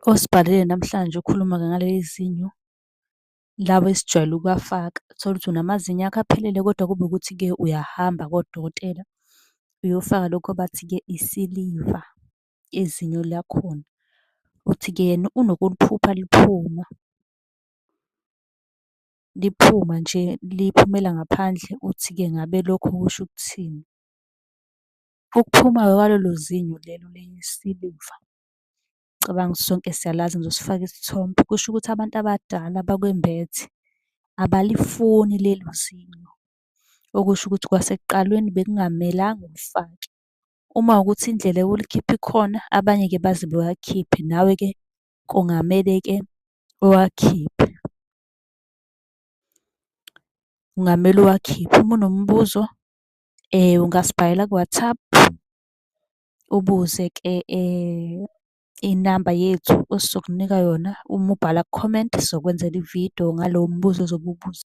Osibhalele namhlanje ukhuluma-ke ngaleli zinyo laba esijwayele ukuwafaka. Uthole ukuthi unamazinyo akho aphelele kodwa kube ukuthi-ke uyahamba kodokotela uyofaka lokhu abathi-ke isiliva, izinyo lakhona. Uthi-ke yena unokuliphupha liphuma, liphuma nje liphumela ngaphandle. Uthi-ke ngabe lokho kusho ukuthini? Ukuphuma-ke kwalelo zinyo lelo lesiliva, cabanga ukuthi sonke siyalazi ngizosifaka isithombe, kusho ukuthi abantu abadala bakwembethe, abalifuni lelo zinyo. Okusho ukuthi kwasekuqalweni bekungamelanga ulifake. Uma kuwukuthi indlela yokulikhipha ikhona, abanye-ke baze bewakhiphe, nawe-ke kungamele-ke uwakhiphe. Kungamele uwakhiphe. Uma unombuzo ungasibhalela ku-WhatsApp, ubuze-ke inamba yethu esizokunika yona. Uma ubhala ku-comment sizokwenzela ividiyo ngalowo mbuzo ozobe uwubuza.